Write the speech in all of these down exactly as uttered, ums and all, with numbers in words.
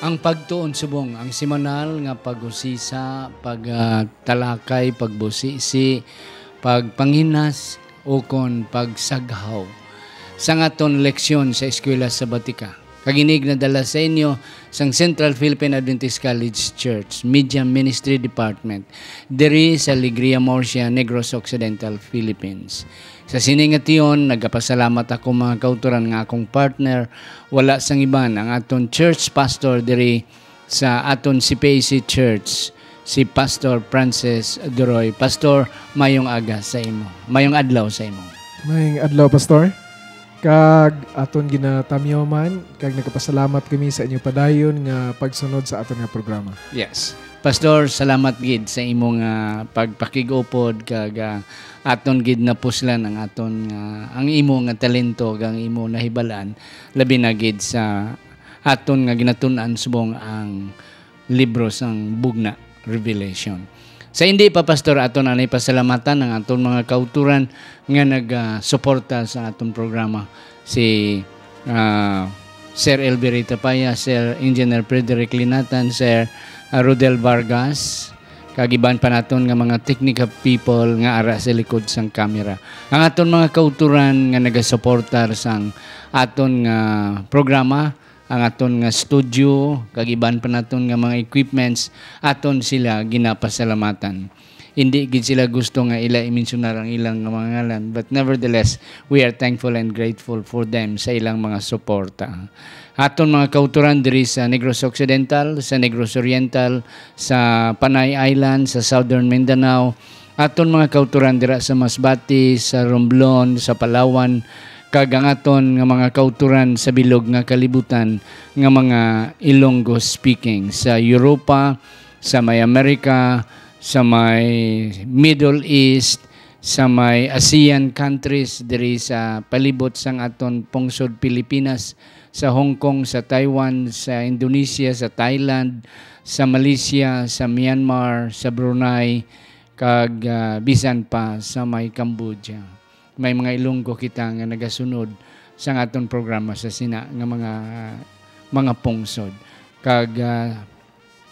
Ang pagtuon subong, ang semanal nga pag-usisa, pag, ah, talakay, pagbusisi, pagpanginas, ukon pagsaghaw sang aton leksyon sa Eskwela Sabatika. Kag ini ginadala sa inyo sang Central Philippine Adventist College Church Media Ministry Department diri sa Alegria Murcia, Negros Occidental, Philippines. Sa sini nga tion, nagapasalamat ako, mga kautoran, nga akong partner, wala sang iban, ang aton church pastor diri sa aton C P A C Church, si Pastor Francis Duroy. Pastor, mayong aga sa imo. Mayong adlaw sa imo. Mayong adlaw, Pastor. Kag aton ginatamyaw man, kag nagapasalamat kami sa inyo padayon nga pagsunod sa aton nga programa. Yes. Pastor, salamat gid sa imo nga pagpakig-upod, kag, ah, aton gid napuslan ang aton nga, ang imo nga talento, kag ang imo nahibalaan, labi na gid sa aton nga ginatun-an subong ang libro sang Bugna, Revelation. Sa hindi pa, Pastor, aton anay pasalamatan ang aton mga kautoran nga nagasuporta sa aton programa. Si, ah, Sir Elvira Tapaya, Sir Engineer Frederick Linatan, Sir, ah, Rodel Vargas, kag iban pa naton nga mga technical people nga ara sa likod sang kamera. Ang aton mga kautoran nga nagasuportar sang aton nga programa, ang aton nga studio, kag iban pa naton nga mga equipments, aton sila ginapasalamatan. Hindi gid sila gusto nga ila i-mensionar ang ilang nga mga ngalan, but nevertheless, we are thankful and grateful for them sa ilang mga suporta. Aton mga kautoran diri sa Negros Occidental, sa Negros Oriental, sa Panay Island, sa Southern Mindanao, aton mga kautoran dira sa Masbate, sa Romblon, sa Palawan, kag ang aton nga mga kautoran sa bilog nga kalibutan nga mga Ilonggo speaking, sa Europa, sa may America, sa may Middle East, sa may ASEAN countries diri sa palibot sang aton pungsod Pilipinas, sa Hong Kong, sa Taiwan, sa Indonesia, sa Thailand, sa Malaysia, sa Myanmar, sa Brunei, kag, ah, bisan pa sa may Cambodia. May mga Ilonggo kita nga nagasunod sang aton programa sa sina nga mga, mga pungsod. Kag, ah,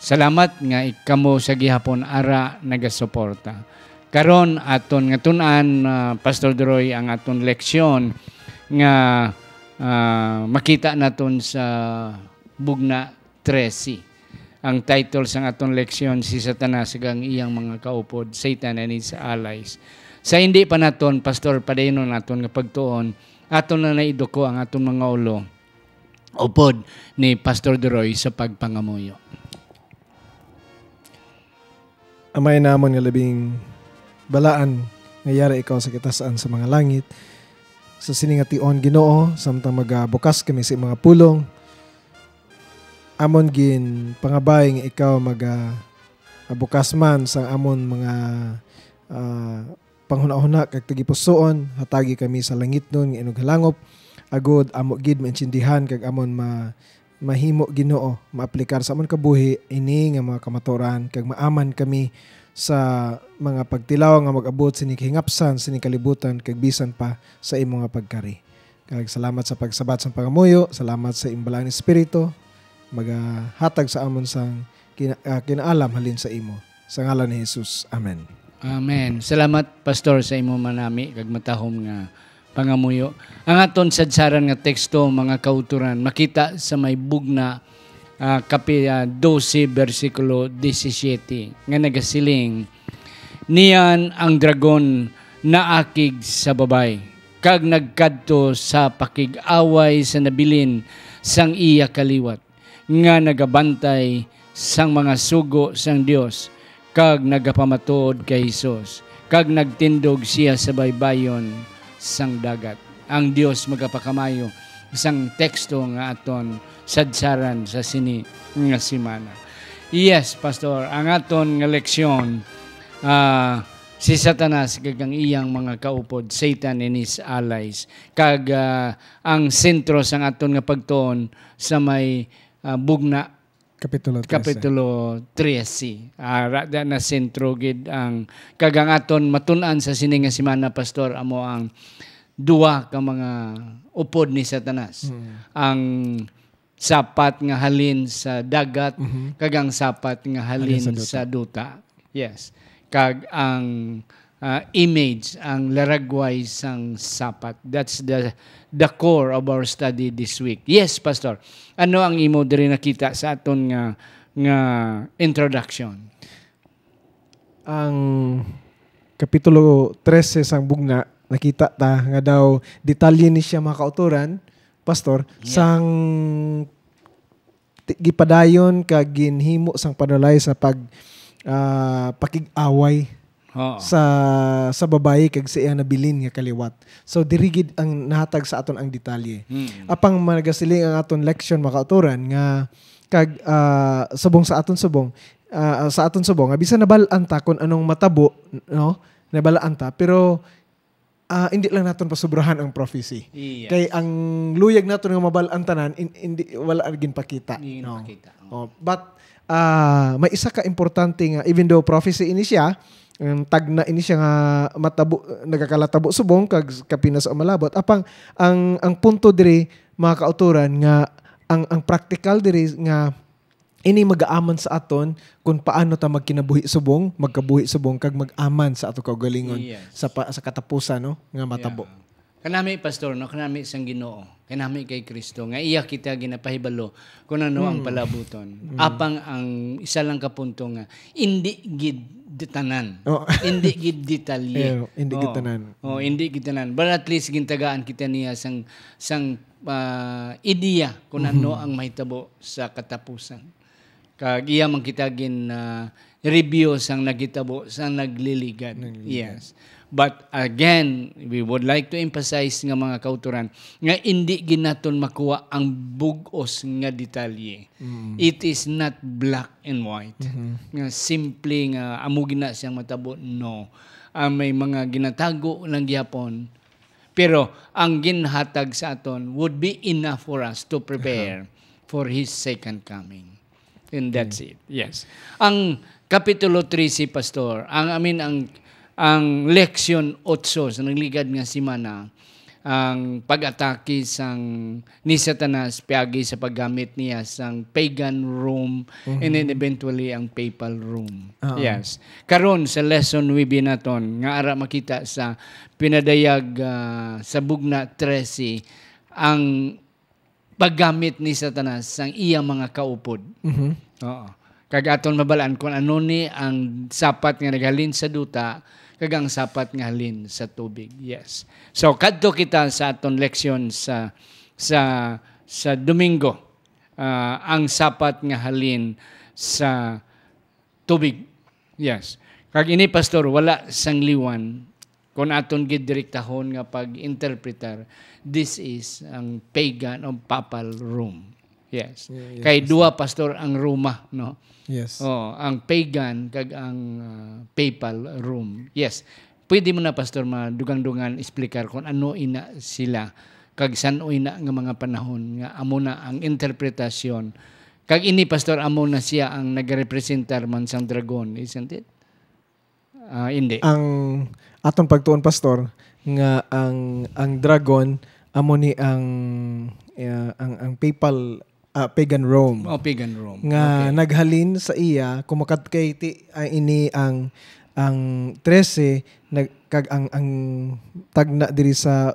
salamat nga ik-, kamo sa gihapon ara nagasuporta. Karon aton nga tun-an, ah, Pastor Duroy, ang aton leksyon nga, ah, makita naton sa Bugna trese. Ang title sang aton leksyon, Si Satanas kag ang Iyang Mga Kaupod, Satan and His Allies. Sa hindi pa naton, Pastor, padayonon naton nga pagtuon, aton na naiduko ang aton mga ulo upod ni Pastor Duroy sa pagpangamuyo. Amay namon nga labing balaan, nga yara ikaw sa kataas-an sa mga langit. Sa sini nga tion, Ginoo, samtang magabukas kami sa imong mga pulong, amon ginpangabay nga ikaw maga-, abukas man sa amon mga, ah, panghunahuna kag tagipusoon, hatagi kami sa langitnon nga inughalangop, agud amo gid maintindihan kag amon ma-, mahimo, Ginoo, maaplikar sa amon kabuhi ini nga mga kamatuoran, kag maaman kami sa mga pagtilaw nga mag-abot sini kahingapsan, sini kalibutan, kag bisan pa sa imo nga pagkari. Kag salamat sa pagsabat sang pangamuyo, salamat sa imong Balaang Espiritu, magahatag sa amon sang kina-, ah, kinaalam halin sa imo. Sa ngalan ni Jesus. Amen. Amen. Salamat, Pastor, sa imo manami kag matahom nga pangamuyo. Ang aton sadsaran nga teksto, mga kautoran, makita sa may Bugna, ah, kapi-, ah, dose, bersikulo disisiete, nga nagasiling, "Niyan ang dragon naakig sa babay, kag nagkadto sa pakig-away sa nabilin sang iya kaliwat, nga nagabantay sang mga sugo sang Dios, kag nagapamatuod kay Jesus, kag nagtindog sia sa baybayon sang dagat." Ang Dios magapakamayo sang teksto nga aton sadsaran sa sini nga semana. Yes, Pastor, ang aton nga leksyon, ah, si Satanas kag ang iyang mga kaupod, Satan and his allies. Kag, ah, ang sentro sang aton nga pagtuon sa may, ah, Bugna Kapitulo trese. Kapitulo trese. Ah, ra-, da na sentro gid ang, kag ang aton matun-an sa sini nga semana, Pastor, amo ang duha ka mga upod ni Satanas. Mm. Ang sapat nga halin sa dagat, Mhm. kag ang sapat nga Halin halin sa duta. sa duta. Yes. Kag ang, ah, image, ang laragway sang sapat. That's the, the core of our study this week. Yes, Pastor. Ano ang imo diri nakita sa aton nga, nga introduction? Ang Kapitulo trese sang Bugna, nakita ta nga daw detalye ni siya, mga kautoran, Pastor, Yeah. sang ti-, gipadayon kag ginhimo sang panulay sa pag, ah, pakig-away Oo. sa, sa babayi kag sa iya nabilin nga kaliwat. So, diri gid ang nahatag sa aton ang detalye. Mm. Apang magasiling ang aton leksyon, mga kautoran, nga kag, ah, subong sa aton subong, ah, sa aton subong, nga bisan nabal-an ta kung anong matabo, no? Nabal-an ta, pero, ah, hindi lang naton pasubrahan ang prophecy. Yes. Kay ang luyag naton nga mabal-an tanan, in-, hindi, wala ginpakita, Hindi no? ginpakita. Oh, but, ah, may isa ka importante nga, even though prophecy ini siya, um, tagna ini siya nga matabo, nagakalatabo subong kag kapinas o malabot. Apang ang, ang punto diri, mga kautoran, nga ang, ang practical diri nga ini magaaman sa aton kung paano ta magkinabuhi subong, magkabuhi subong, kag mag-aman sa ato kaugalingon Yes. sa pa-, sa katapusan, no, nga matabo. Yeah. Kanami, Pastor, no, kanami sang Ginoo, kanami kay Kristo, nga iya kita ginapahibalo kung ano ang Hmm. palabuton. Hmm. Apang ang isa lang ka punto nga, indi gid ditanan. Oh. Indi gid detalye. Eh, indi gid Oh. tanan. Oh, indi gid tanan. But at least gintagaan kita niya sang, sang, ah, ideya kung ano Mhm. ang mahitabo sa katapusan. Kag iya man kita gin, ah, review sang naghitabo, sang nagliligad. Nagliligad. Yes. But again, we would like to emphasize nga, mga kautoran, nga indi gid naton makuha ang bug-os nga detalye. Mm. It is not black and white. Mhm. Nga simple nga amo gid na siyang matabo, no. Ah, may mga ginatago lang gihapon. Pero ang ginhatag sa aton would be enough for us to prepare Aha. for His second coming. And that's Okay. it. Yes. Ang Kapitulo trese, Pastor, ang, I mean, ang, ang Leksyon otso sa nagligad nga semana, ang pag-atake sang, ni Satanas piagi sa paggamit niya sang pagan Rome Mhm. and then eventually ang papal Rome. Oo. Yes. Karon sa lesson nuebe naton, nga ara makita sa pinadayag, ah, sa Bugna trese, ang paggamit ni Satanas sang iya mga kaupod. Mhm. Oo. Kag aton mabalaan kung ano ni ang sapat nga naghalin sa duta kag ang sapat nga halin sa tubig. Yes. So, kadto kita sa aton leksyon sa, sa, sa Domingo, ah, ang sapat nga halin sa tubig. Yes. Kag ini, Pastor, wala sang liwan. Kung aton gid direktahon nga pag-interpretar, this is ang pagan o papal Rome. Yes. Yeah, yes, Kay Pastor. dua, Pastor, ang Roma, no? Yes. Oh, ang pagan kag ang, ah, papal Rome. Yes. Pwede mo na, Pastor, madugang-dungan explicar kung ano ina sila kag san-o ina nga mga panahon nga amo na ang interpretasyon. Kag ini, Pastor, amo na siya ang nagarepresentar man sang dragon, isn't it? Ah, hindi. Ang aton pagtuon, Pastor, nga ang, ang dragon amo ni ang, ah, ang, ang papal, ah, pagan Rome. Oh, pagan Rome. Nga Okay. naghalin sa iya, kumakat kay ti-, ah, ini ang, ang trese, nag-, kag ang, ang tagna diri sa,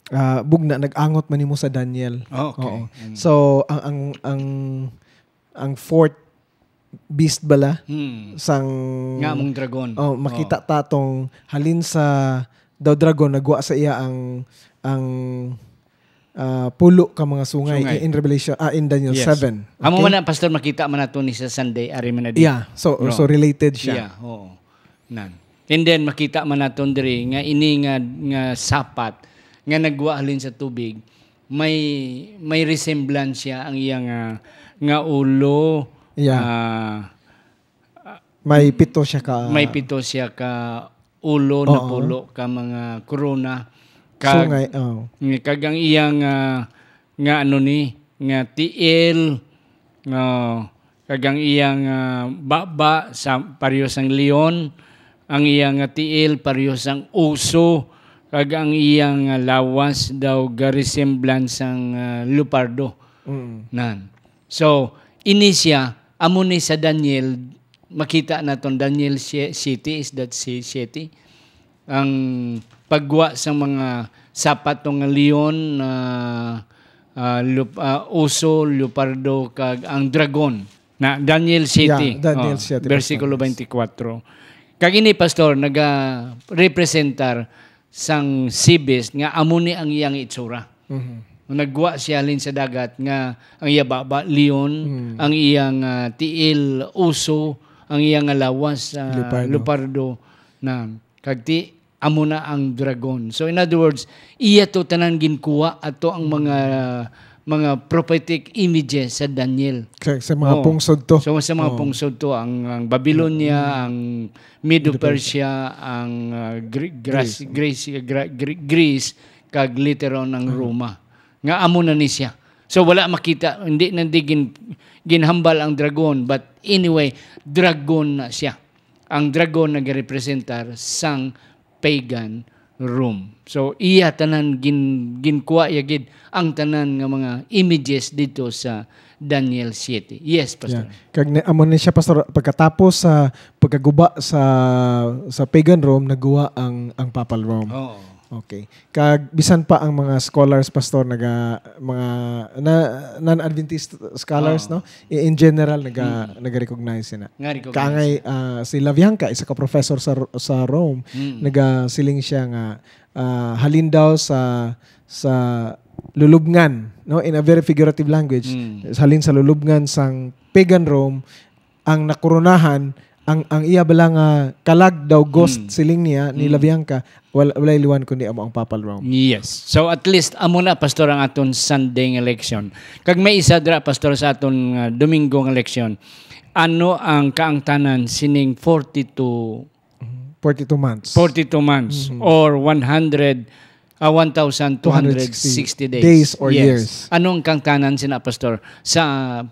ah, bugna, nag-angot man nimo sa Daniel. Oh, okay. Oo. Mm. So, ang, ang, ang, ang fourth beast bala Hmm. sang Nga among dragon. Oh, makita Oh. ta tong halin sa daw dragon nagwa sa iya ang, ang, ah, pulo ka mga sungay Sungay. in, in Revelation, ah, in Daniel Yes. seven. Amo Okay? man na, Pastor, makita man nato ni sa Sunday, ari man na di. Yeah. So, Bro. so related siya. Yeah, oo. Nan. And then makita man naton diri nga ini nga, nga sapat nga nagwa halin sa tubig, may, may resemblance siya ang iya nga, nga ulo. Yeah. Ah, May pito siya ka may pito siya ka ulo, Oo. napulo ka mga korona. Kag, Sungay, oh. kag ang iya nga, nga ano ni, nga tiil, oh, kag ang iya nga baba sa pareho sang leon, ang iya nga tiil pareho sang uso, kag ang iya nga lawas daw garesemblance sang, ah, leopardo. Mm. Nan. So, ini siya, amo ni sa Daniel, makita naton Daniel sie-, siyete, is that si-, siyete? Ang pagwa sa mga sapat to nga leon, ah, ah, lup-, ah, uso, leopardo, kag ang dragon. Na Daniel siyete, Yeah, Daniel oh, siyete, bersikulo Pastor. Twenty-four. Kag ini, Pastor, naga-representar sang sea beast nga amo ni ang iyang itsura. Mhm. Nagwa siya halin sa dagat nga ang iya baba, leon, Mm. ang iyang, ah, tiil, uso, ang iya nga lawas, ah, Leopardo. Leopardo, na kag ti-, amo na ang dragon. So, in other words, iya to tanan ginkuha ato ang mga, mga prophetic images sa Daniel. Sa, sa mga Oo. pungsod to. So, sa mga Oo. pungsod to, ang, ang Babylonia, Mm. ang Medo-Persia, Medo-Persia. Ang, ah, Gre-, Gras-, Greece. Greece, Gra-, Gre-, Greece, kag later on ang Mm. Roma. Nga amo na ni siya. So, wala makita, hindi na di gin-, ginhambal ang dragon, but anyway, dragon na siya. Ang dragon nagarepresentar sang pagan Rome. So, iya tanan gin-, ginkuha iya gid ang tanan nga mga images dito sa Daniel siyete. Yes, Pastor. Yeah. Kag ni-, amo ni siya, Pastor, pagkatapos sa pagkaguba sa, sa pagan Rome, naguwa ang, ang Papal Rome. Oo. Okay. Kag bisan pa ang mga scholars, Pastor, naga-, mga na-, non-Adventist scholars, Oo. no? I-, in general, naga-, Mm. naga-recognize sina. Nga recognize Kaangay, sina. ah, si Labianca, isa ka professor sa, sa Rome, Mm. nagasiling siya nga, ah, halin daw sa, sa lulubngan, no? In a very figurative language, Mm. halin sa lulubngan sang pagan Rome, ang nakoronahan, ang, ang iya bala nga kalag daw, ghost, Mm. siling niya, ni Mm. Labianca, wal-, walay liwan kundi amo ang Papal Rome. Yes. So, at least, amo na, Pastor, ang aton Sunday nga leksyon. Kag may isa dira, Pastor, sa aton, ah, Domingo nga leksyon. Ano ang kaangtanan sining forty-two Mhm. Forty-two months. Forty-two months Mhm. or one hundred, ah, one thousand two hundred sixty days. Days or Yes. years. Ano ang kaangtanan sina, Pastor, sa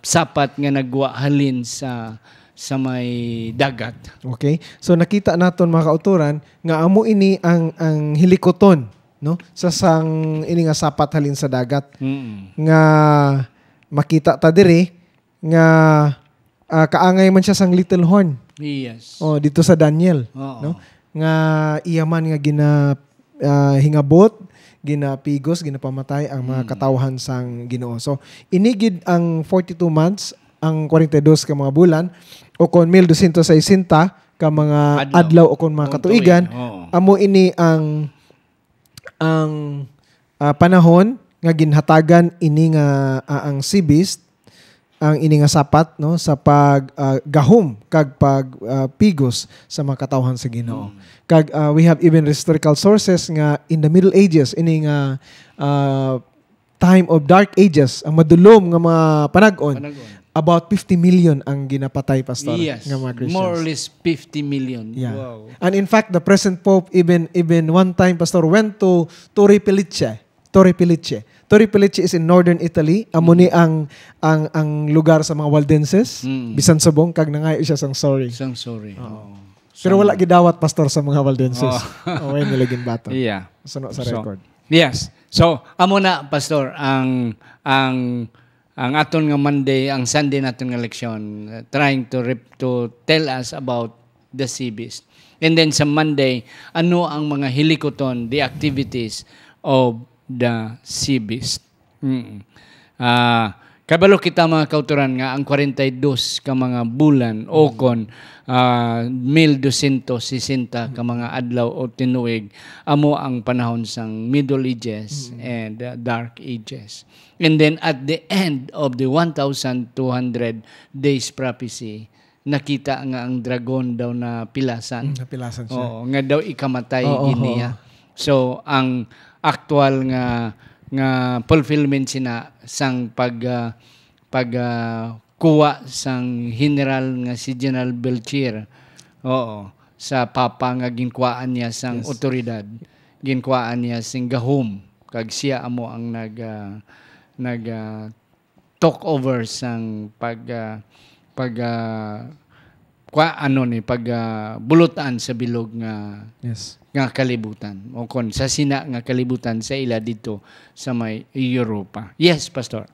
sapat nga nagwa halin sa, sa may dagat? Okay. So, nakita naton, mga kautoran, nga amo ini ang, ang hilikuton, no? Sa sang ini nga sapat halin sa dagat Mm. nga makita ta diri nga, ah, kaangay man siya sang little horn. Yes. Oh, dito sa Daniel, Oo. no? Nga iya man nga gina-, ah, hingabot, ginapigos, ginapamatay ang mga Mm. katawhan sang Ginoo. So, ini gid ang forty-two months, ang forty-two ka mga bulan, o kon mil dosyentos sesenta ka mga Adlaw. adlaw o kon mga O katuigan, tuig, oo. amo ini ang, ang, ah, panahon nga ginhatagan ini nga, ah, ang sea beast, ang ini nga sapat, no, sa pag, ah, gahom kag pag, ah, pigos sa mga katawhan sa Ginoo. Mm. Kag, ah, we have even historical sources nga in the Middle Ages, ini nga, ah, time of dark ages, ang madulom nga mga panag-on, Panag-on. about fifty million ang ginapatay, Pastor, Yes. nga mga Christians. More or less fifty million. Yeah. Wow. And in fact, the present Pope even, even one time, Pastor, went to Torre Pellice. Torre Pellice. Torre Pellice is in northern Italy. Amo ni Mm. ang, ang, ang lugar sa mga Waldenses. Mm. Bisan subong, kag nangayo siya sang sorry. Sang sorry. Oo. Oo. Pero Sang wala gidawat, Pastor, sa mga Waldenses. Oh. O, wala nila ginbaton. Yeah. Suno sa So, record. yes. So, amo na, Pastor, ang, ang, ang aton nga Monday, ang Sunday naton nga leksyon, uh, trying to rep-, to tell us about the sea beast. And then sa Monday, ano ang mga hilikuton, the activities of the sea beast? Mm. Ah, kabalo kita, mga kautoran, nga ang kwarenta y dos ka mga bulan o Mm. kon, ah, mil dosyentos sesenta ka mga adlaw o tinuig, amo ang panahon sang Middle Ages Mm. and, ah, Dark Ages. And then at the end of the one thousand two hundred days prophecy, nakita nga ang dragon daw napilasan. Mm, napilasan siya. Oo, nga daw ikamatay Oo, gid niya. oo. So, ang aktual nga, nga fulfillment sina sang pag, ah, pag, ah, kuha sang general nga si General Belchier. Oo, sa Papa nga ginkuhaan niya sang Yes. otoridad, ginkuhaan niya sing gahom, kag siya amo ang nag, ah, nag, ah, talk over sang pag, ah, pag, ah, kwa-, ano ni, pag, ah, bulutan sa bilog nga, Yes. nga kalibutan, o kon sa sina nga kalibutan sa ila dito sa may Europa. Yes, Pastor.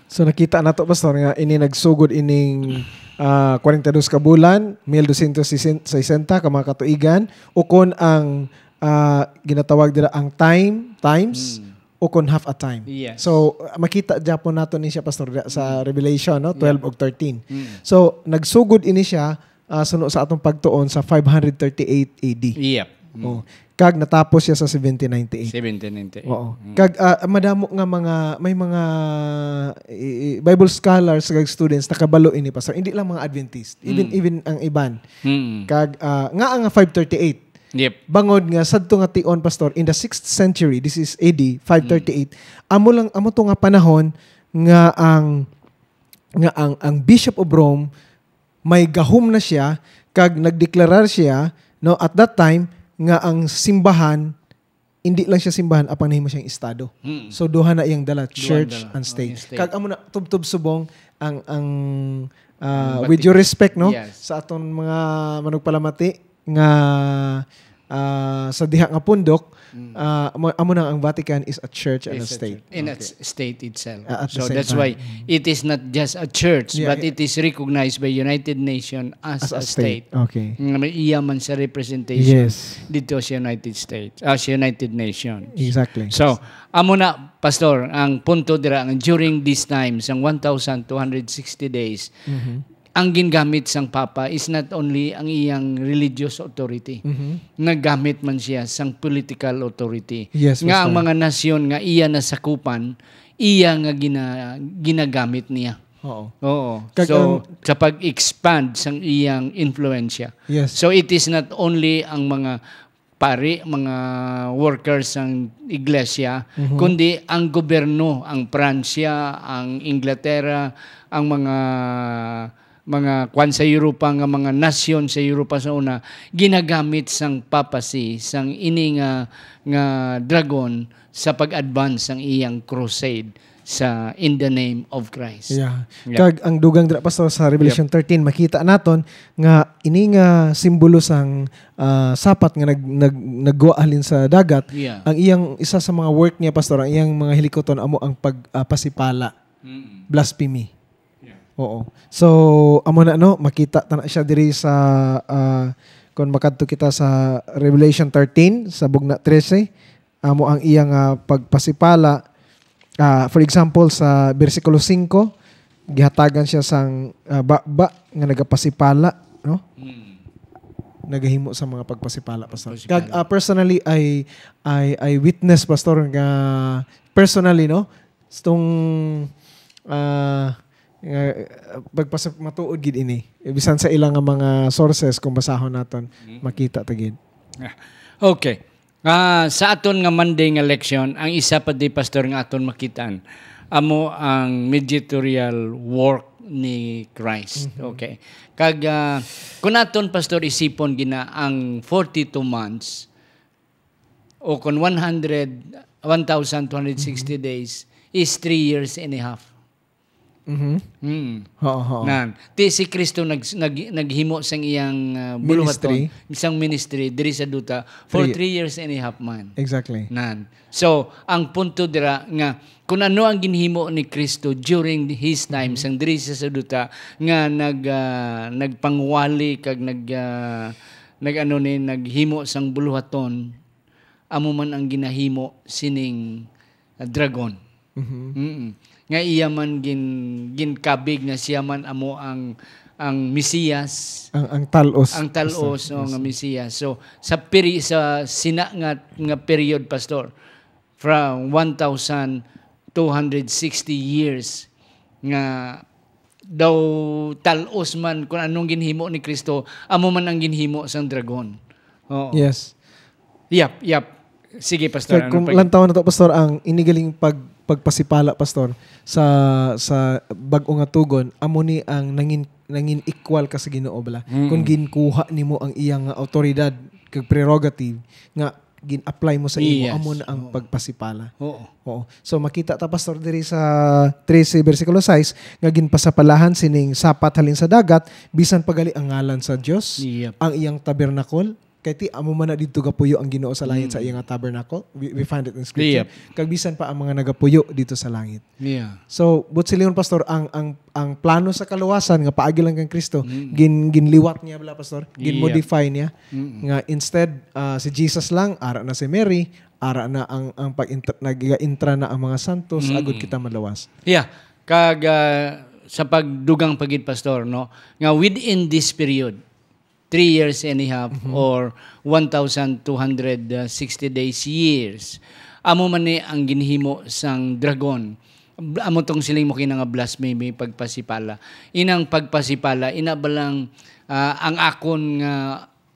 So, nakita nato, Pastor, nga ini nagsugod ining, ah, forty-two ka bulan, mil dosyentos sesenta ka mga katuigan, ukon ang, ah, ginatawag dira ang time, times, Mm. ukon half a time. Yes. So, ah, makita gyapon nato ni siya, Pastor, da-, sa Mm. Revelation, no? Yeah. Twelve ug thirteen. Mm. So, nagsugod ini siya, ah, suno sa atong pagtuon sa five hundred thirty-eight A D. Yep. Mm. Oh. Kag natapos siya sa seventeen ninety-eight. Seventeen ninety-eight. Oo. Mm. Kag, ah, madamo nga mga, may mga, i-, i-, Bible scholars kag students nakabalo ini, Pastor. Hindi lang mga Adventist, even, Mm. even ang iban. Mm. Kag, ah, nga ang five thirty-eight. Yep. Bangod nga sadto nga tion, Pastor, in the sixth century, this is A D five thirty-eight, Mm. amo lang, amo to nga panahon nga ang, nga ang, ang Bishop of Rome may gahom na siya kag nagdeklarar siya, no, at that time nga ang simbahan, hindi lang siya simbahan, apang nahimo siyang estado. Mm. So, duha na iyang dala, Duha church dala, and ang state. State. Kag amo na, tubtob subong ang, ang, ah, Ang with your Vatican. respect, no, Yes. sa aton mga manugpalamati nga, ah, sa diha nga pundok, Mm. ah, amo, amo na ang Vatican is a church and a Is a state. church. And a Okay. s-, state itself. Ah, at the So, same that's time. why Mm. it is not just a church, Yeah, but yeah. it is recognized by United Nations as As a a state. state. Okay. Nga may iya man sa representation Yes. dito sa United States, ah, sa United Nations. Exactly. So, amo na, Pastor, ang punto dira nga during this time, sang one thousand two hundred sixty days, Mhm. ang gingamit sang Papa is not only ang iyang religious authority. Mhm. Naggamit man siya sang political authority. Yes, Nga ang Pastor. mga nasyon nga iya nasakupan, iya nga gina-, ginagamit niya. Oo. Oo. Kag So, ang sa pag-expand sang iyang influensya. Yes. So, it is not only ang mga pari, mga workers sang iglesia, Mhm. kundi ang gobyerno, ang Pransya, ang Inglaterra, ang mga, mga kwan sa Europa, nga mga nasyon sa Europa sa una, ginagamit sang papacy, sang ini nga, nga dragon sa pag-advance sang iyang crusade sa In the Name of Christ. Yeah. Yeah. Kag ang dugang dira, Pastor, sa Revelation Yep. thirteen, makita naton nga ini nga simbolo sang, ah, sapat nga nag-, nag-, naggwa halin sa dagat, Yeah. ang iyang isa sa mga work niya, Pastor, ang iyang mga hilikuton amo ang pag, ah, pasipala, Mm. blasphemy. Yeah. Oo. So, amo na, no, makita ta na siya diri sa, ah, kung makadto kita sa Revelation thirteen, sa bugna trese, amo ang iya nga pagpasipala. Ah, for example, sa bersikulo singko, gihatagan siya sang, ah, baba nga nagapasipala, no? Mm. Nagahimo sa mga pagpasipala, Pastor. Pagpasipala. Kag, ah, personally, I, I, I witness, Pastor, nga personally, no? Itong, ah, nga, ah, pagpasa-, matuod gid ini. Bisan sa ilang nga mga sources, kung basahon naton, Mm. makita ta gid. Ah, okay. Ah, sa aton nga Monday nga leksyon, ang isa pa di, Pastor, nga aton makitaan, amo ang mediatorial work ni Christ. Mhm. Okay. Kag, ah, kung aton, Pastor, isipon gina ang forty-two months, o kung one hundred, one thousand two hundred sixty Mhm. days, is three years and a half. Mhm. Mm. Oo, oo. Nan, ti si Kristo nag-, nag-, naghimo sang iyang, ah, buluhaton, Ministry. sang ministry diri sa duta for Three. three years and a half man. Exactly. Nan. So, ang punto dira nga kung ano ang ginhimo ni Kristo during his time, Mhm. sang diri sa, sa duta, nga nag-, ah, nagpangwali kag nag-, ah, nag-ano ni, naghimo sang buluhaton, amo man ang ginahimo sining, ah, dragon. Mhm. Mm. Nga iya man gin-, ginkabig nga siya man amo ang, ang Mesiyas. Ang, ang tal-os. Ang tal-os, Basta, oh, yes. nga Mesiyas. So, sa peri-, sa sina nga, nga period, Pastor, from one thousand two hundred sixty years nga daw tal-os man kung anong ginhimo ni Kristo, amo man ang ginhimo sang dragon. Oo. Yes. Yap, yap. Sige, Pastor, Kag ano kung pa? lantaw na to, Pastor, ang inigaling pag-, pagpasipala, Pastor, sa, sa bag-o nga tugon, amo ni ang nangin-, nangin equal ka sa Ginoo, bala. Mm. Kung ginkuha nimo ang iyang nga awtoridad kag prerogative nga gin-apply mo sa imo, Yes. amo na ang Oo. pagpasipala. Oo. Oo. So, makita ta, Pastor, diri sa trese, bersikulo sais, nga ginpasapalahan sining sapat halin sa dagat, bisan pa gali ang ngalan sa Dios, Yep. ang iyang tabernakol, Kay ti amo man na didto gapuyo ang Ginoo sa langit sa iya nga tabernacle. We, we find it in scripture. Yep. Kag bisan pa ang mga nagapuyo dito sa langit. Yeah. So, but silingon, Pastor, ang, ang, ang plano sa kaluwasan nga paagi lang kang Kristo, Mm. gin-, ginliwat niya bala, Pastor, Yep. gin-modify niya, Mm. nga instead, ah, si Jesus lang, ara na si Mary, ara na ang, ang pag-intra-, nag-intra na ang mga santos, Mm. agud kita maluwas. Yeah. Kag, ah, sa pagdugang pa gid, Pastor, no, nga within this period, three years and a half Mhm. or one thousand two hundred sixty days, years. Amo man ni ang ginhimo sang dragon. Bl-, amo tong siling mo kina nga blasphemy, pagpasipala. Inang pagpasipala, ina ba lang, ah, ang akon nga,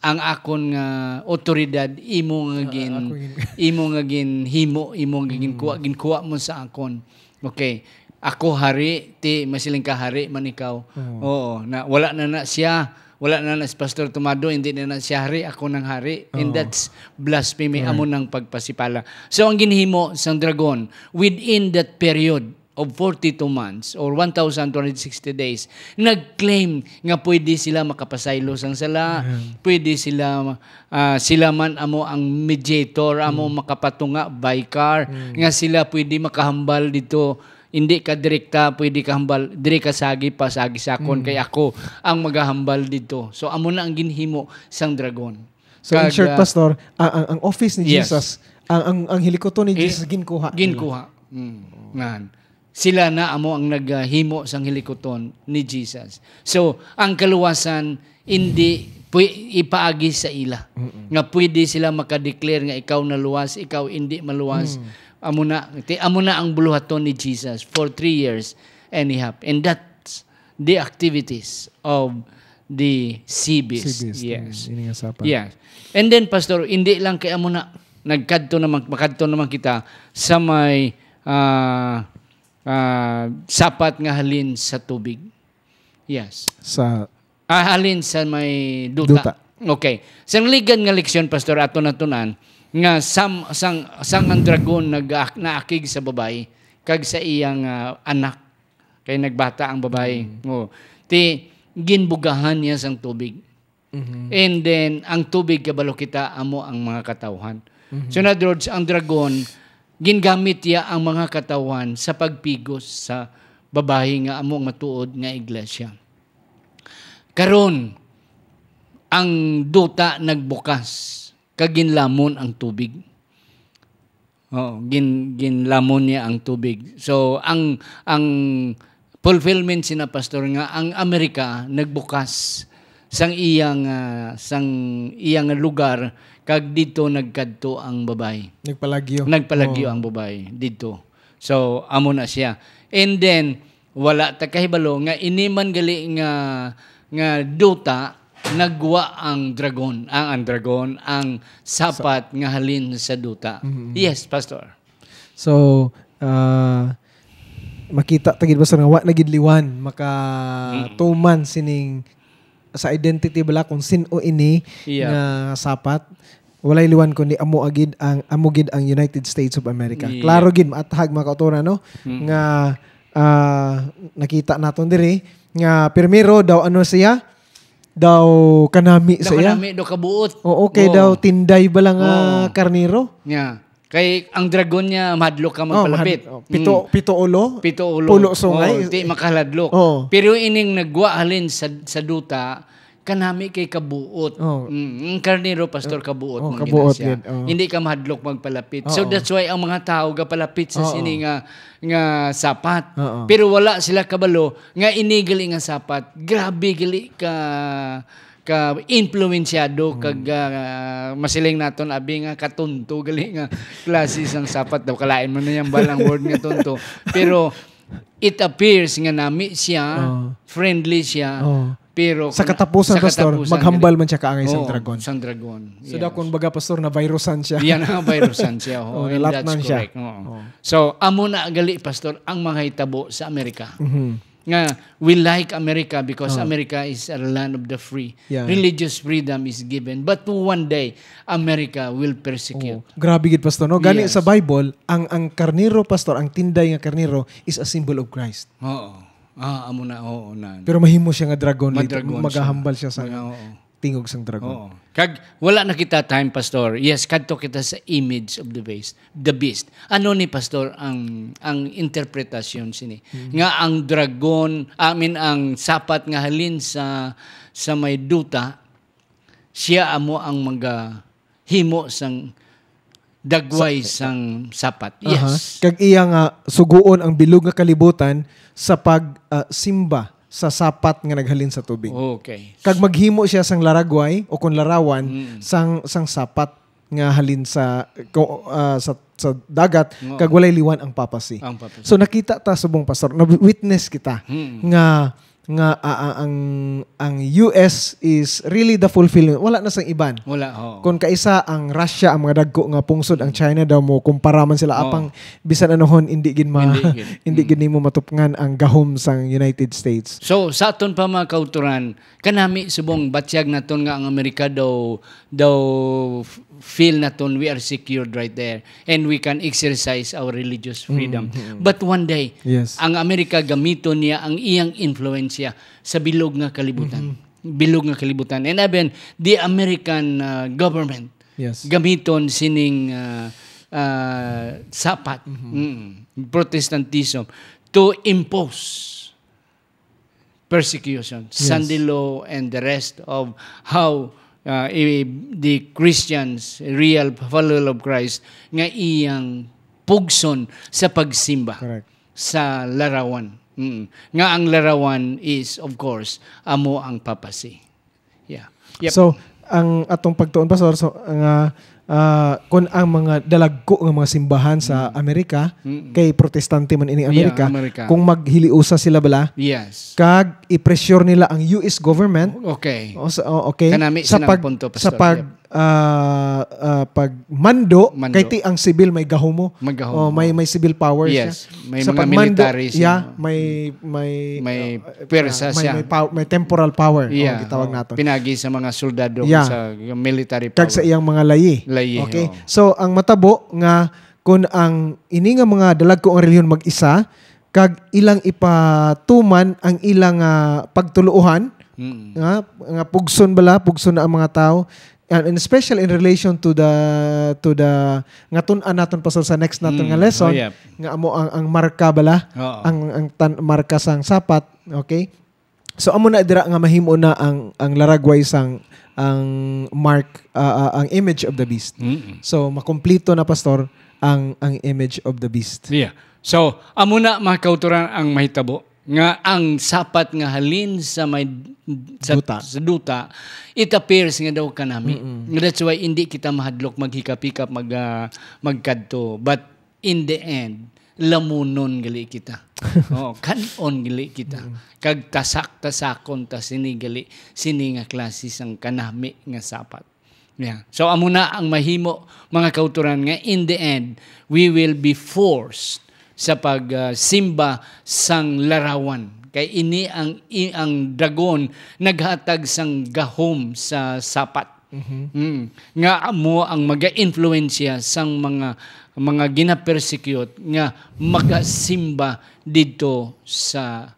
ang akon nga otoridad, imo nga Ah, gin-, ako gin- imo nga ginhimo, imo nga Mm. ginkuha, ginkuha mo sa akon. Okay. Ako hari, ti masiling ka hari man ikaw. Oo. Oo, na, wala na na siya. Wala na na si Pastor Tomado, hindi na na siya hari, ako nang hari. And Oo. that's blasphemy, Correct. amo nang pagpasipala. So, ang ginhimo sang dragon, within that period of forty-two months or one thousand two hundred sixty days, nag-claim nga pwede sila makapasaylo sang sala, Amen. pwede sila, ah, sila man amo ang mediator, amo Mm. makapatunga, vicar, Mm. nga sila pwede makahambal dito. Hindi ka direkta pwede kahambal, diri ka sagi pa, sagi sa akon, Mm. kay ako ang magahambal dito. So, amo na ang ginhimo sang dragon. So, in Kag, short, ah, Pastor, ang, ang, ang office ni Yes. Jesus, ang, ang, ang hilikuton ni I-, Jesus, ginkuha nila. ginkuha. Mm. Ngan. Sila na amo ang naghimo sang hilikuton ni Jesus. So, ang kaluwasan, hindi pwi-, ipaagi sa ila. Mm-mm. Nga pwede sila makadeclare nga ikaw naluwas, ikaw hindi maluwas. Mm. Amo na, ti-, amo na ang buluhaton ni Jesus for three years and a half. And that's the activities of the sea beast. Sea beast. Yes. Mm, ini nga sapat. Yes. And then, Pastor, hindi lang kay amo na, nagkadto naman, makadto naman kita sa may, ah, ah, sapat nga halin sa tubig. Yes. Sa Ah, halin sa may duta. Duta. Okay. Sang ligad nga leksyon, Pastor, ato natun-an nga sam-, sang, sang ang dragon nag-, naakig sa babayi kag sa iyang, ah, anak. Kay nagbata ang babayi. Mm. Oh. Ti, ginbugahan niya sang tubig. Mhm. And then, ang tubig, kabalo kita, amo ang mga katawhan. Mhm. So, in other words, ang dragon, gingamit niya ang mga katawhan sa pagpigos sa babayi nga amo ang matuod nga iglesia. Karon, ang duta nagbukas, kag ginlamon ang tubig. Oo, gin-, ginlamon niya ang tubig. So, ang, ang fulfillment sina, Pastor, nga ang Amerika nagbukas sang iyang, ah, sang iyang lugar, kag didto nagkadto ang babayi. Nagpalagyo. Nagpalagyo Oo. ang babayi didto. So, amo na siya. And then, wala ta kahibalo nga ini man gali nga, nga duta, nagwa ang dragon, ang, ang dragon, ang sapat nga halin sa duta. Mm-hmm. Yes, Pastor. So, ah, makita ta gid, Pastor, nga wa na gid liwan makatuman Mm. sining sa identity bala kung sin-o ini Yeah. nga sapat. Walay liwan kundi amo agid ang, amo gid ang United States of America. Yeah. Klaro gid, maathag, mga kautoran, no? Mm. Nga, ah, nakita naton diri nga primero daw, ano siya? Daw kanami Daw sa iya? kanami, daw kabuot. Oo, kay Oo. daw tinday bala nga Oo. karnero. Yeah. Kay ang dragon niya, mahadlok ka Oh, magpalapit. mahad-, oh, pito, Mm. pito ulo? Pito ulo. Pulo sungay? Oh, di makaladlok. Oh. Pero ining nagwa halin sa, sa duta, kanami kay kabuot. Oh. Mm, ang karnero, Pastor, Oh. kabuot Oh, man kabuot gid siya. gid. Oh. Hindi ka mahadlok magpalapit. So, Oo. that's why ang mga tao gapalapit sa Oo. sini nga, nga sapat. Oo. Pero wala sila kabalo nga ini gali nga sapat. Grabe gali ka ka impluwensyado Mm. kag, ah, masiling naton abi nga katunto gali nga klase sang sapat daw. Kalain mo na yang balang word nga tunto. Pero it appears nga nami siya, Oh. friendly siya, Oh. pero Sa kun-, katapusan, sa Pastor, katapusan, maghambal gali-, man siya kaangay sang Oo, dragon. sang dragon. So, Yes. daw kung baga, Pastor, na virusan siya. Yan ang virusan siya, oo, Oh, and that's nalatnan siya. correct, oo. Oh. So, amo na gali, Pastor, ang mga hitabo sa Amerika. Mhm. Nga, we like America because Oh. America is a land of the free. Yeah. Religious freedom is given. But one day, America will persecute. Oh, grabe gid, Pastor, no? Gani Yes. sa Bible, ang, ang karnero, Pastor, ang tinday nga karnero is a symbol of Christ. Oo. Ah, amo na, oo, na. Pero mahimo siya nga dragon, Madragon siya. magahambal siya sa Mga, oo. tingog sang dragon. Oo. Kag wala na kita time, Pastor. Yes, kadto kita sa image of the beast. The beast. Ano ni, Pastor, ang ang interpretasyon sini? Hmm. Nga ang dragon, I mean, ang sapat nga halin sa sa may duta, siya amo ang magahimo sang dagway Sa- sang sapat. Aha. Yes. Kag iya nga sugoon ang bilog nga kalibutan sa pag, ah, simba sa sapat nga naghalin sa tubig. Okay. Kag maghimo siya sang laragway o kon larawan Mm. sang sang sapat nga halin sa ko, ah, sa, sa dagat, Oo. kag walay liwan ang papasi. Ang papasi. So, nakita ta subong, Pastor, na witness kita Mm. nga nga, ah, ah, ang ang U S is really the fulfillment. Wala na sang iban. Wala, oo. Kung kaisa ang Russia, ang mga dagko nga pungsod, ang China daw, mo kumpara man sila, Oo. apang bisan anuhon, hindi gid ma-, Hindi gid. hindi Mm. gid nimo matupngan ang gahom sang United States. So, sa aton pa, mga kauturan, kanami subong batyag naton nga ang Amerika daw, daw f-, feel naton we are secured right there and we can exercise our religious freedom. Mm, mm. But one day, Yes. ang Amerika gamiton niya ang iyang influensya sa bilog nga kalibutan. Mm-hmm. Bilog nga kalibutan. And even the American, uh, government Yes. gamiton sining, uh, uh, sapat, Mm-hmm. mm, Protestantism to impose persecution, Yes. Sunday law, and the rest of how, uh, i-, the Christians, real follower of Christ, nga iyang pugson sa pagsimba Correct. sa larawan. Mm. Nga ang larawan is, of course, amo ang papasi. Yeah. Yep. So, ang atong pagtuon, Pastor, so, nga, ah, kung ang mga dalagko nga mga simbahan sa Mm. Amerika, Mm. kay protestante man ini Yeah, Amerika, Amerika. kung maghiliusa sila bala, Yes. kag i-pressure nila ang U S government, Okay. o sa, o, okay, Kanami sa silang pag, punto, sa Pastor. pag, Yep. ah, ah, pagmando, Mando. kay ti ang sibil may gahumo. May gahumo. O, may, may civil power siya. Yes. May Sa mga pagmando, military siya. yeah, may, may, May uh, pwersa yeah, may, siya. may pow-, may temporal power, Yeah. ang gitawag Oh, naton. pinagi sa mga soldado Yeah. sa military Kag sa power. iyang mga layi. Layi, Okay. oo. So, ang matabo nga kung ang ini nga mga dalagko nga relihiyon mag-isa, kag ilang ipatuman ang ilang, ah, pagtuluohan, Mm. nga, nga pugson bala, pugson na ang mga tawo, and, and especially in relation to the, to the, nga tun-an naton, Pastor, sa next naton Mm. nga lesson, Oh, yeah. nga amo ang, ang marka bala, Oo. ang, ang tan-, marka sang sapat, okay? So, amo na dira nga mahimo na ang, ang laragway sang, ang mark, ah, ah, ang image of the beast. Mm-mm. So, makumplito na, Pastor, ang, ang image of the beast. Yeah. So, amo na, mga kauturan, ang mahitabo nga ang sapat nga halin sa may, sa, Duta. sa duta, it appears nga daw kanami. Mm-mm. That's why hindi kita mahadlok maghikap-hikap, mag, ah, magkadto. But in the end, lamunon gali kita. Oh, kan-on gali kita. Mm. Kag tasak-tasakon ta sini gali, sini nga klase sang kanami nga sapat. Yeah. So, amo na ang mahimo, mga kauturan, nga in the end, we will be forced sa pag, ah, simba sang larawan. Kay ini ang, i-, ang dragon naghatag sang gahom sa sapat. Mhm. Mm. Nga amo ang maga-influensya sang mga, mga ginapersecute nga magasimba didto sa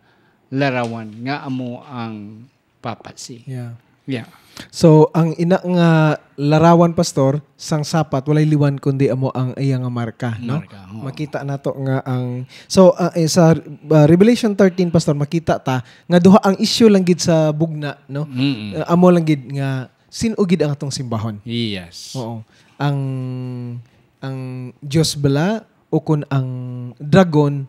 larawan, nga amo ang papasi. Yeah. Yeah. So, ang ina nga larawan, Pastor, sang sapat, walay liwan kundi amo ang iya nga marka, no? Marka, oo. Makita nato nga ang, so, ah, eh, sa, ah, Revelation thirteen, Pastor, makita ta nga duha ang issue lang gid sa bugna, no? Mm-mm. Ah, amo lang gid nga sin-o gid ang atong simbahon. Yes. Oo. Ang, ang Dios bala o kun ang dragon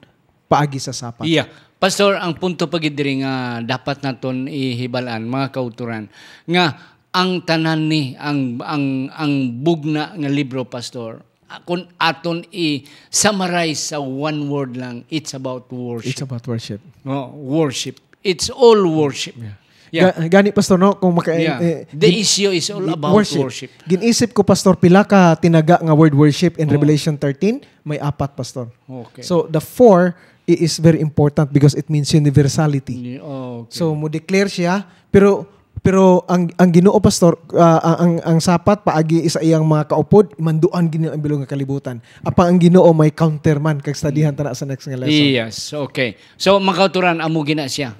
paagi sa sapat? Iya. Pastor, ang punto pa gid diri nga dapat naton ihibal-an, mga kauturan, nga ang tanan ni, ang, ang, ang bugna nga libro, Pastor, kun aton i-summarize sa one word lang, it's about worship. It's about worship. Oh, worship. It's all worship. Yeah. Yeah. Ga-, gani, Pastor, no, kung maka-, Yeah. eh, The gin-, issue is all about worship. worship. Gin-isip ko, Pastor, pila ka tinaga nga word worship in Oh. Revelation thirteen? May apat, Pastor. Okay. So, the four i-, is very important because it means universality. Ni-, oh, okay. So, mo-declare siya, pero, pero ang, ang Ginoo, Pastor, ah, ang, ang, ang sapat paagi sa iyang mga kaupod, manduan gid nila ang bilog nga kalibutan. Apang ang Ginoo may counter man, kag studihan ta na sa next nga lesson. Yes, okay. So, mga kauturan, amo gina siya.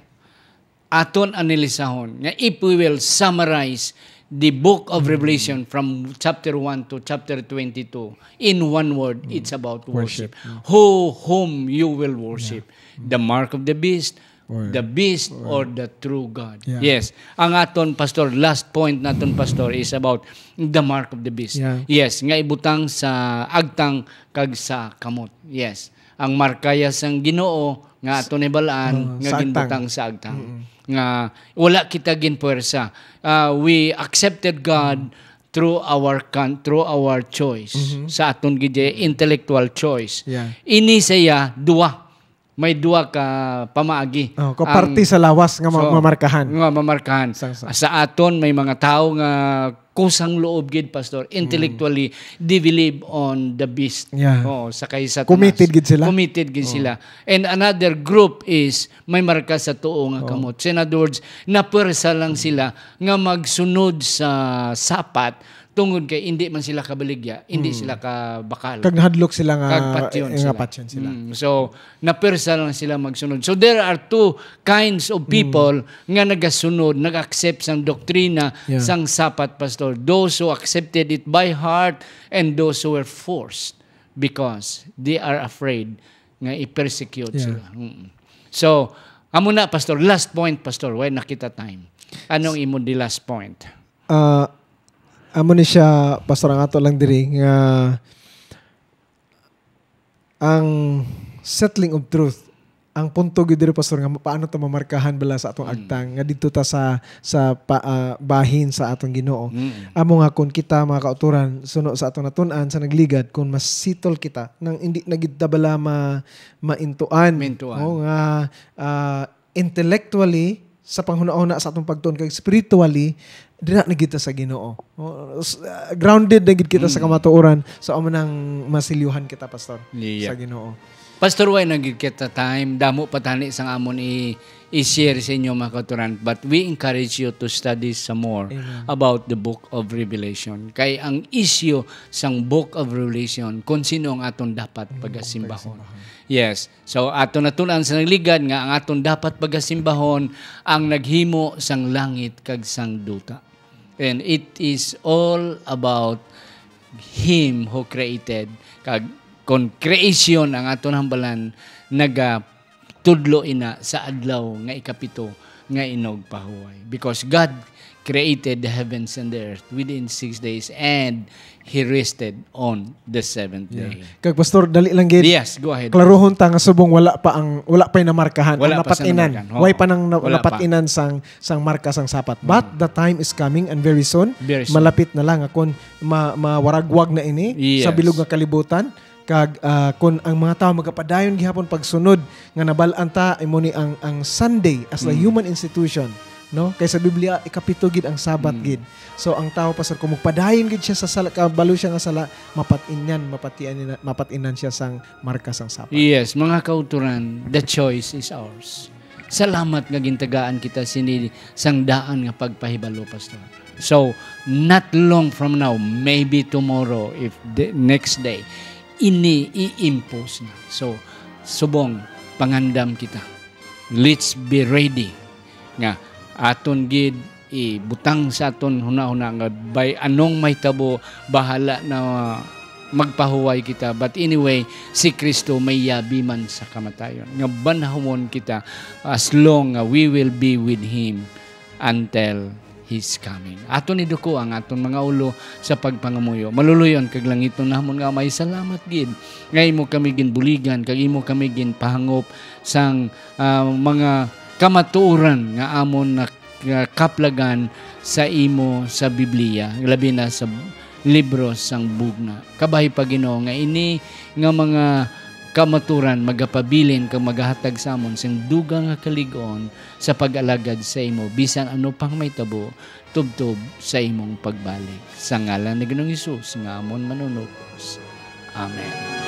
aton analisahon nga if we will summarize the book of Revelation from chapter one to chapter twenty-two, in one word, it's about worship. Who, whom you will worship. The mark of the beast, the beast, or the true God. Yes. Ang aton, Pastor, last point naton, Pastor, is about the mark of the beast. Yes, nga ibutang sa agtang kag sa kamot. Yes. Ang marka ya sang Ginoo nga aton nabal-an nga ginbutang sa agtang. Nga wala kita ginpuwersa. Ah, we accepted God through our con-, through our choice. Sa aton gid intellectual choice. Ini siya, duwa. May duwa ka pamaagi. Oh, ko parte sa lawas nga ma-, mamarkahan. Nga mamarkahan. Sa aton, may mga tawo nga kusang loob gid, Pastor. Intellectually, they believe on the beast. Yeah. Oo, sa kay Satanas. Committed gid sila. Committed gid sila. And another group is may marka sa tuo nga kamot. So, in other words, napwersa lang sila nga magsunod sa Sapat tungod kay hindi man sila kabaligya, hindi sila kabakal. Kag nahadlok sila nga, kag patyon nga sila. Patyon sila. Mm. So, napwersa lang sila magsunod. So, there are two kinds of people nga nagasunod, nag-accept sang doktrina sang Sapat, Pastor. Those who accepted it by heart and those who were forced because they are afraid nga i-persecute sila. Mm. So, amo na, Pastor. Last point, Pastor. Why nakita time? Anong imo di last point? Ah, amo ni siya, Pastor, ang ato lang diri nga ang settling of truth, ang punto gyud diri, Pastor, nga paano ta mamarkahan bala sa atong agtang nga didto ta sa, sa pa-, ah, bahin sa atong Ginoo. Amo nga kung kita, mga kauturan, suno sa atong natun-an sa nagligad, kung masitol kita nang hindi na gid ta bala ma-, maintuan. Maintuan. O nga, ah, intellectually, sa panghunahuna sa atong pagtuon, kag spiritually, dira na kita sa Ginoo. O, s-, ah, grounded na gid kita sa kamatuoran. So, amo nang masilyuhan kita, Pastor, sa Ginoo. Pastor, way na gid kita time. Damo pa tani sang amon i-, i-share sa inyo, mga kauturan. But we encourage you to study some more about the book of Revelation. Kay ang issue sang book of Revelation, kung sino ang aton dapat pagasimbahon. Yes. So, aton natun-an sa nagligad nga ang aton dapat pagasimbahon ang naghimo sang langit kag sang duta. And it is all about Him who created. Kag kon creation ang aton hambalan, nagatudlo ina sa adlaw nga ikapito nga inugpahuway. Because God created the heavens and the earth within six days, and He rested on the seventh day. Kag, Pastor, dali lang gid. Yes, go ahead. Klarohon ta nga subong wala pa ang, wala pa'y namarkahan, ang napatinan. Way pa nang na-, napatinan sang, sang marka sang Sapat. But the time is coming, and very soon, malapit na lang, akon ma-, mawaragwag na ini sa bilog nga kalibutan. Kag, ah, kun ang mga tawo magapadayon gihapon pagsunod nga nabal-an ta, imo ni ang, ang Sunday as a human institution, no? Kay sa Biblia, ikapito gid ang Sabat gid. So, ang tawo, Pastor, kung magpadayon gid siya sa sala, kabalo siya nga sala, mapat-inan, mapatian-, mapat-inan siya sang marka sang Sabat. Yes, mga kauturan, the choice is ours. Salamat nga gintagaan kita sini sang daan nga pagpahibalo, Pastor. So, not long from now, maybe tomorrow, if the next day, ini i-impose na. So, subong, pangandam kita. Let's be ready nga aton gid ibutang sa aton hunahuna nga by anong mahitabo, bahala na magpahuway kita. But anyway, si Kristo may yabi man sa kamatayon. Nga banhawon kita as long nga we will be with Him until His coming. Aton iduko ang aton mga ulo sa pagpangamuyo. Maluloy-on kag langitnon namon nga Amay, salamat gid nga imo kami ginbuligan kag imo kami ginpahangop sang, ah, mga kamatuoran nga amon na nga kaplagan sa imo sa Biblia, labi na sa libro sang Bugna. Kabay pa, Ginoo, nga ini nga mga kamaturan magapabilin kag magahatag sa amon sing dugang nga kalig-on sa pag-alagad sa imo, bisan ano pang mahitabo, tubtob sa imong pagbalik. Sa ngalan ni Ginoong Hesus nga amon Manunubos. Amen.